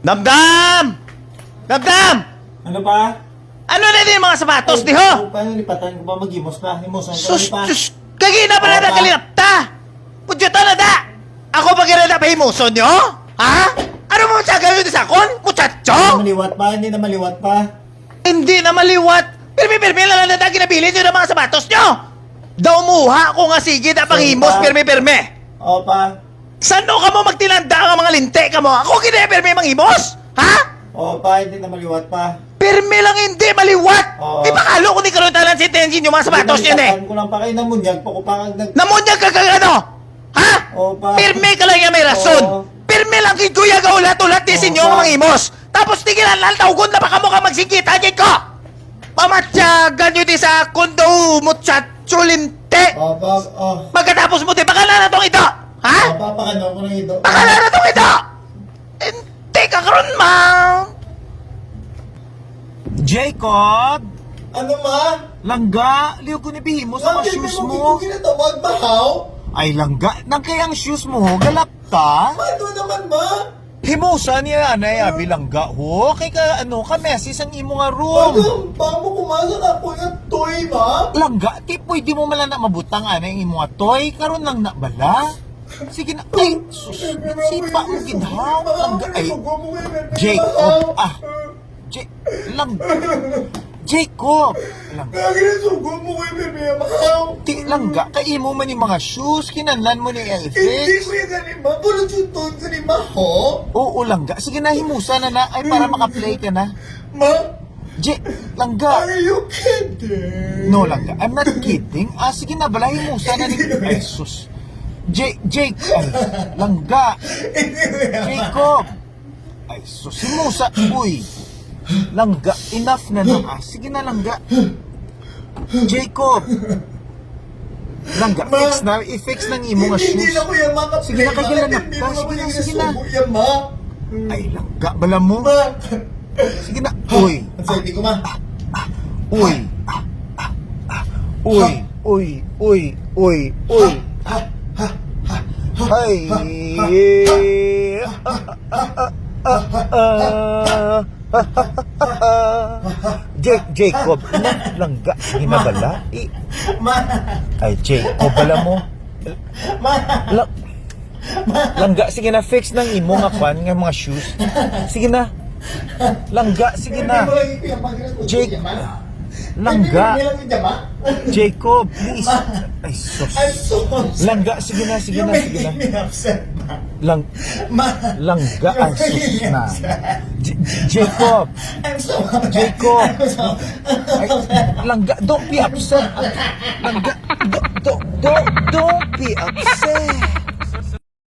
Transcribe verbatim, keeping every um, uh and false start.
Damdam! Damdam! Ano pa? Ano na din mga sapatos, Ay, diho? Ano pa? Lipatan ko ba? Maghimos na. Himosan ko Sus, pa. Sus! Kagina pa na Opa. Nakalinap ta! Pudyata na da! Ako pa gira na pahimuson nyo? Ha? Ano mo sa gawin sa akon? Muchacho? Hindi na maliwat pa, hindi na maliwat pa. Hindi na maliwat! Pirmi-pirmi lang na da ginabilin nyo ng mga sapatos nyo! Daw muha ko nga sige da panghimos, Opa. Pirmi-pirmi! Opa. Sano kamo magtinanda nga mga linti kamo? Ako gid pirmi manghimos? Ha? Oo, pa, hindi na maliwat pa. Pirmi lang hindi maliwat. Oo. Ipakalo ko ni karon tanan si Tenjin yung mga sapatos niya, eh. Pinalitan ko lang pa kay namunyag pa ko pa kag nag- Namunyag ka kag ano? Ha? Oo, pa. Pirmi ka lang nga may rason. Oo. Pirmi lang gid kuya ga ulat-ulat ni Oo, sinyo pa. Nga manghimos. Tapos tigilan lang tawgon na pa kamo ka magsingkita gid ko. Pamatyagan nyo di sa akon daw, muchacho linti. Opo, oh. Pagkatapos mo, di, bakala na tong ito. Ha? Opo, pakano ko ng ito. Bakala na tong ito. Hindi ka karon, ma. Jacob! Ano, ma? Langga, liw ko ni bihimo sa mga Bakit shoes mo mo. Ginatawag, bahaw? Ay, langga, nang kay ang shoes mo, galapta? Ano naman, ma? Himusa niya anay abi langga ho. Kay ka, ano, ka messes ang imo nga room. Ano, baka mo kumasa na ako nga toy, ma? Langga, ti pwede mo man lang na mabutang anay ang imo nga toy. Karon lang na bala. Sige na. Ay, sus, sipa mo gid ha. Langga, ay. Jacob, ah. J-, lang, Jacob! Lang. Lagi na sugo mo kay Bebe, makaw. Ti, langga, kay imo man yung mga shoes, kinanlan mo ni Elvis. Hindi ko yung ganun, ma. Puro tuton sa lima, ho? Oo, langga. Sige na, himusa na na. Ay, para makaplay ka na. Ma? J-, langga. Are you kidding? No, langga. I'm not kidding. Ah, sige na, bala, himusa na ni. Ay, sus. J-, Jake, ay, langga. Jacob. Ay, sus, si Musa, uy. Langga, enough na na, ah. Sige na, langga. Jacob. Langga, ma, fix na, i-fix nang imo nga shoes. Hindi na ko yan makaplay. Sige na, kagalanap ka. Sige na, sige na. Yan, ma. Ay, langga, bala mo. Ma. Sige na, uy. Ang saldi ko, ma. Uy. Uy, uy, uy, uy, uy. Ay. Jake, Jacob, ina, langga, sige na bala. I-, Ma. Ay, Jacob, bala mo. Ma. La-, langga, sige na, fix nang imo nga kwan, nga mga shoes. Sige na. Langga, sige na. Jake, langga. Jacob, please. Ay, sus. Langga, sige na, sige na, sige na. Lang-, langga, ay, sus na. J-, Jacob. Jacob. Ay, langga, don't be upset. Langga, do-, do-, do-, don't be upset.